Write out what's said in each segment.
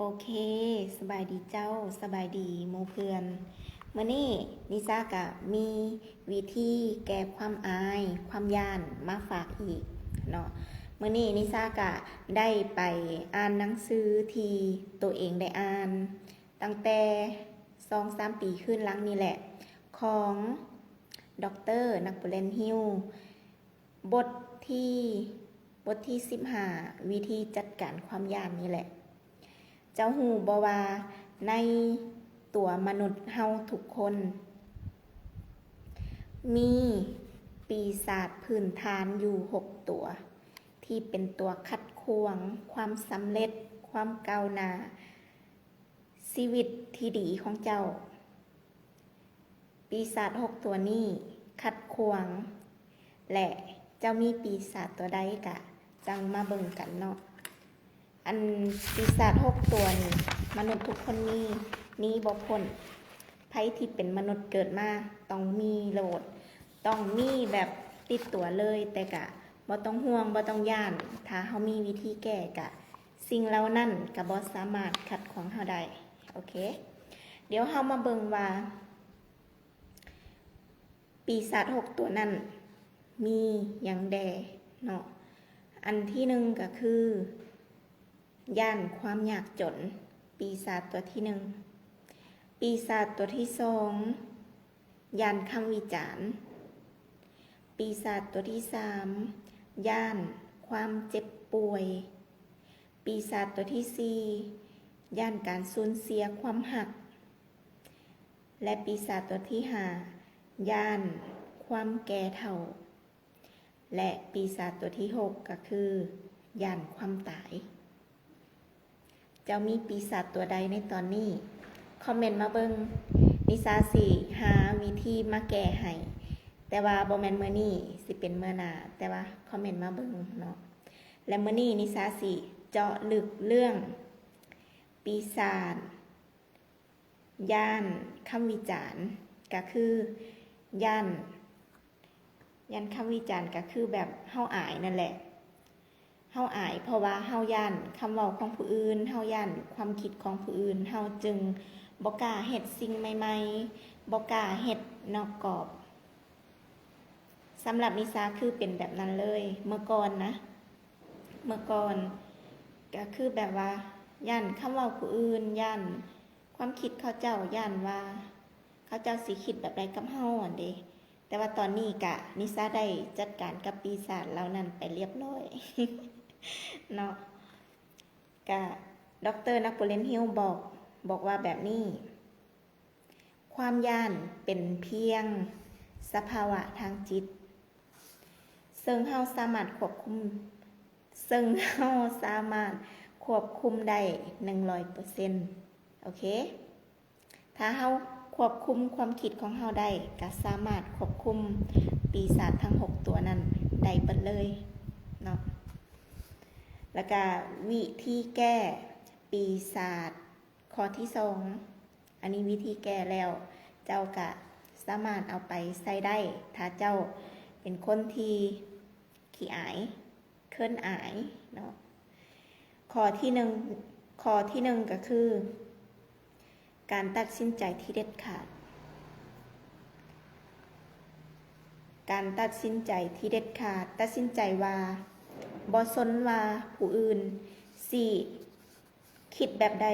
ໂອເຄ, ສະບາຍດີເຈົ້າ, ສະບາຍດີໝູ່ເພື່ອນ. ມື້ນີ້ນິຊາກະມີວິທີແກ້ຄວາມອາຍ, ຄວາມຢ້ານມາຝາກອີກເນາະ. ມື້ນີ້ນິຊາກະໄດ້ໄປອ່ານໜັງສືທີ່ໂຕເອງໄດ້ອ່ານຕັ້ງແຕ່ສອງສາມປີຄືນຫຼັງນີ້ແຫຼະ, ຂອງ ດອກເຕີ ນັກໂປລຽນ ຮິວ. ບົດທີ ບົດທີສິບຫ້າ ວິທີຈັດການຄວາມຢ້ານນີ້ແຫຼະ. ເຈົ້າຮູ້ບໍ່ວ່າໃນຕົວມະນຸດເຮົາທຸກຄົນ ມີປີສາດພື້ນຖານຢູ່ຫົກຕົວ ທີ່ເປັນຕົວຂັດຂວາງຄວາມສຳເລັດ, ຄວາມກ້າວໜ້າ, ຊີວິດທີ່ດີຂອງເຈົ້າ. ປີສາດຫົກຕົວນີ້ຂັດຂວາງ ແລະ ເຈົ້າມີປີສາດຕົວໃດກະຈັ່ງມາເບິ່ງກັນເນາະ. ອັນປີສາດຫົກຕົວນີ້ ມະນຸດທຸກຄົນມີ ໜີບໍ່ພົ້ນ. ໃຜທີ່ເປັນມະນຸດເກີດມາຕ້ອງມີໂລດ, ຕ້ອງມີແບບຕິດຕົວເລີຍ, ແຕ່ກະບໍ່ຕ້ອງຫ່ວງ, ບໍ່ຕ້ອງຢ້ານ. ຖ້າເຮົາມີວິທີແກ້ກະ ສິ່ງເຫຼົ່ານັ້ນກະບໍ່ສາມາດຂັດຂວາງເຮົາໄດ້. ໂອເຄ, ດຽວເຮົາມາເບິ່ງວ່າ ປີສາດຫົກຕົວນັ້ນມີຫຍັງແດ່ເນາະ. ອັນທີໜຶ່ງກະຄື ຢ້ານຄວາມຍາກຈົນ, ປີສາດຕົວທີໜຶ່ງ. ປີສາດຕົວທີສອງ ຢ້ານຄຳວິຈານ. ປີສາດຕົວທີສາມ ຢ້ານຄວາມເຈັບປ່ວຍ. ປີສາດຕົວທີສີ່ ຢ້ານການສູນເສຍຄວາມຮັກ. ແລະ ປີສາດຕົວທີຫ້າ ຢ້ານຄວາມແກ່ເຖົ້າ. ແລະ ປີສາດຕົວທີຫົກ ກະຄື ຢ້ານຄວາມຕາຍ. ເຈົ້າມີປີສາດຕົວໃດໃນຕອນນີ້? ຄອມເມັນມາເບິ່ງ, ນິຊາຊິຫາວິທີມາແກ້ໃຫ້, ແຕ່ວ່າບໍ່ແມ່ນມື້ນີ້, ຊິເປັນມື້ໜ້າ, ແຕ່ວ່າຄອມເມັນມາເບິ່ງເນາະ. ແລະ ມື້ນີ້ນິຊາຊິເຈາະເລິກເລື່ອງປີສາດ ຢ້ານຄຳວິຈານ ກະຄື ຢ້ານ ຢ້ານຄຳວິຈານ ກະຄືແບບເຮົາອາຍນັ້ນແຫຼະ. ເຮົາອາຍເພາະວ່າເຮົາຢ້ານຄຳເວົ້າຂອງຜູ້ອື່ນ, ເຮົາຢ້ານຄວາມຄິດຂອງຜູ້ອື່ນ, ເຮົາຈຶ່ງບໍ່ກ້າເຮັດສິ່ງໃໝ່ໆ, ບໍ່ກ້າເຮັດນອກກອບ. ສຳລັບນິຊາຄືເປັນແບບນັ້ນເລີຍ ເມື່ອກ່ອນນະ. ເມື່ອກ່ອນກະຄືແບບວ່າຢ້ານຄຳເວົ້າຜູ້ອື່ນ, ຢ້ານຄວາມຄິດເຂົາເຈົ້າ, ຢ້ານວ່າເຂົາເຈົ້າຊິຄິດແບບໃດກັບເຮົາຫັ້ນເດ. ແຕ່ວ່າຕອນນີ້ກະນິຊາໄດ້ຈັດການກັບປີສາດເຫຼົ່ານັ້ນໄປລຽບລ້ອຍເນາະ. ກະ ດອກເຕີນັກໂປລຽນ ຮິວ ບອກ, ບອກວ່າແບບນີ້, ຄວາມຢ້ານເປັນພຽງສະພາວະທາງຈິດ ເຊິ່ງເຮົາສາມາດຄວບຄຸມ, ເຊິ່ງເຮົາສາມາດຄວບຄຸມໄດ້ໜຶ່ງຮ້ອຍເປີເຊັນ. ໂອເຄ, ຖ້າເຮົາຄວບຄຸມຄວາມຄິດຂອງເຮົາໄດ້, ກະສາມາດຄວບຄຸມປີສາດທັງຫົກຕົວນັ້ນໄດ້ເບິດເລີຍເນາະ. ແລ້ວກະວິທີແກ້ປີສາດ ຂໍ້ທີສອງ, ອັນນີ້ວິທີແກ້ແລ້ວ, ເຈົ້າກະສາມາດເອົາໄປໃຊ້ໄດ້ ຖ້າເຈົ້າເປັນຄົນທີ່ຂີ້ອາຍ, ເຂີນອາຍເນາະ. ຂໍ້ທີໜຶ່ງ, ຂໍ້ທີໜຶ່ງກະຄື ການຕັດສິນໃຈທີ່ເດັດຂາດ. ການຕັດສິນໃຈທີ່ເດັດຂາດ, ຕັດສິນໃຈວ່າ ບໍ່ສົນວ່າຜູ້ອື່ນຊິ ຄິດແບບໃດ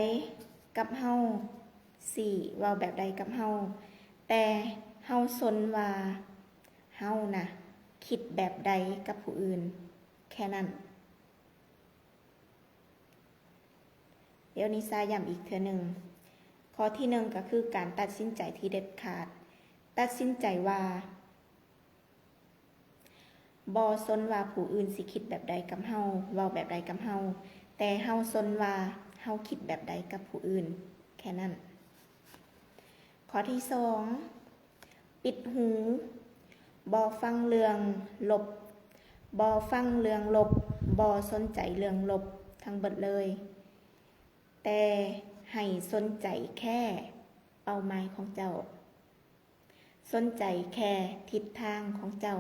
ກັບເຮົາ, ຊິເວົ້າແບບໃດກັບເຮົາ, ແຕ່ເຮົາສົນວ່າເຮົານະຄິດແບບໃດກັບຜູ້ອື່ນ, ແຄ່ນັ້ນ. ດຽວນິຊາຢ້ຳອີກເທື່ອໜຶ່ງ, ຂໍ້ທີໜຶ່ງກະຄືການຕັດສິນໃຈທີ່ເດັດຂາດ, ຕັດສິນໃຈວ່າ ບໍ່ສົນວ່າຜູ້ອື່ນຊິຄິດແບບໃດກັບເຮົາ, ເວົ້າແບບໃດກັບເຮົາ, ແຕ່ເຮົາສົນວ່າເຮົາຄິດແບບໃດກັບຜູ້ອື່ນ, ແຄ່ນັ້ນ. ຂໍ້ທີສອງ, ປິດຫູ, ບໍ່ຟັງເລື່ອງລົບ, ບໍ່ຟັງເລື່ອງລົບ, ບໍ່ສົນໃຈເລື່ອງລົບທັງເບິດເລີຍ, ແຕ່ໃຫ້ສົນໃຈແຄ່ເປົ້າໝາຍຂອງເຈົ້າ. ສົນໃຈແຄ່ທິດທາງຂອງເຈົ້າ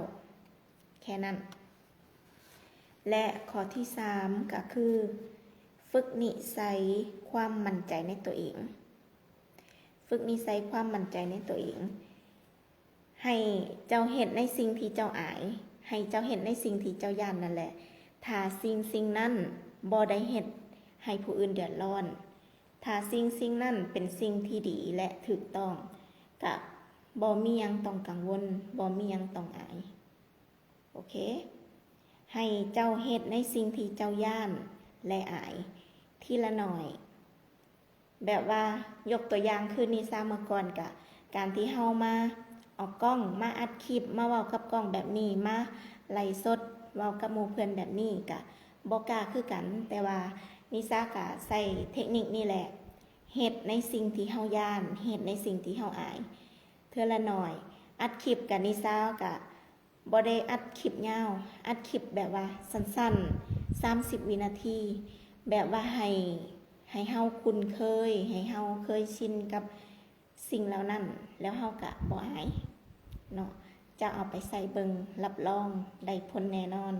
ແຄ່ນັ້ນ. ແລະ ຂໍ້ທີສາມກະຄື ຝຶກນິໄສຄວາມໝັ້ນໃຈໃນຕົວເອງ. ຝຶກນິໄສຄວາມໝັ້ນໃຈໃນຕົວເອງ. ໃຫ້ເຈົ້າເຮັດໃນສິ່ງທີ່ເຈົ້າອາຍ, ໃຫ້ເຈົ້າເຮັດໃນສິ່ງທີ່ເຈົ້າຢ້ານນັ້ນແຫຼະ. ຖ້າສິ່ງສິ່ງນັ້ນບໍ່ໄດ້ເຮັດໃຫ້ຜູ້ອື່ນເດືອດຮ້ອນ, ຖ້າສິ່ງສິ່ງນັ້ນເປັນສິ່ງທີ່ດີ ແລະ ຖືກຕ້ອງ, ກະບໍ່ມີຫຍັງຕ້ອງກັງວົນ, ບໍ່ມີຫຍັງຕ້ອງອາຍ. ໂອເຄ? ໃຫ້ເຈົ້າເຮັດໃນສິ່ງທີ່ເຈົ້າຢ້ານ ແລະ ອາຍ ທີລະໜ້ອຍ. ແບບວ່າ ຍົກຕົວຢ່າງຄືນິຊາເມື່ອກ່ອນກະ ການທີ່ເຮົາມາອອກກ້ອງ, ມາອັດຄລິບ, ມາເວົ້າກັບກ້ອງແບບນີ້, ມາໄລຟ໌ສົດເວົ້າກັບໝູ່ເພື່ອນແບບນີ້ກະບໍ່ກ້າຄືກັນ. ແຕ່ວ່ານິຊາກະໃຊ້ເທັກນິກນີ້ແຫຼະ, ເຮັດໃນສິ່ງທີ່ເຮົາຢ້ານ, ເຮັດໃນສິ່ງທີ່ເຮົາອາຍ ເທື່ອລະໜ້ອຍ. ອັດຄລິບກະ ນິຊາກະ ບໍ່ໄດ້ອັດຄລິບຍາວ, ອັດຄລິບແບບວ່າສັ້ນໆ ສາມສິບວິນາທີ, ແບບວ່າໃຫ້ ໃຫ້ເຮົາຄຸ້ນເຄີຍ, ໃຫ້ເຮົາເຄີຍຊິນກັບສິ່ງເຫຼົ່ານັ້ນ ແລ້ວເຮົາກະບໍ່ອາຍເນາະ. ຈະເອົາໄປໃຊ້ເບິ່ງ, ຮັບຮອງໄດ້ຜົນແນ່ນອນ.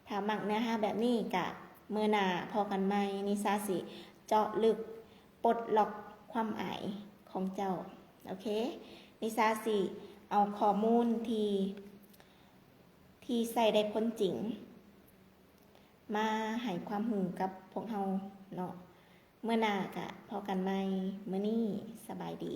ຖ້າມັກເນື້ອຫາແບບນີ້ກະ ມື້ໜ້າພໍ້ກັນໃໝ່, ນິຊາຊິເຈາະເລິກປົດລັອກຄວາມອາຍຂອງເຈົ້າ. ໂອເຄ? ນິຊາຊິເອົາຂໍ້ມູນທີ່ ທີ່ໃຊ້ໄດ້ຜົນຈິງ ມາໃຫ້ຄວາມຮູ້ກັບພວກເຮົາເນາະ. ມື້ໜ້າກະພໍ້ກັນໃໝ່. ມື້ນີ້ສະບາຍດີ.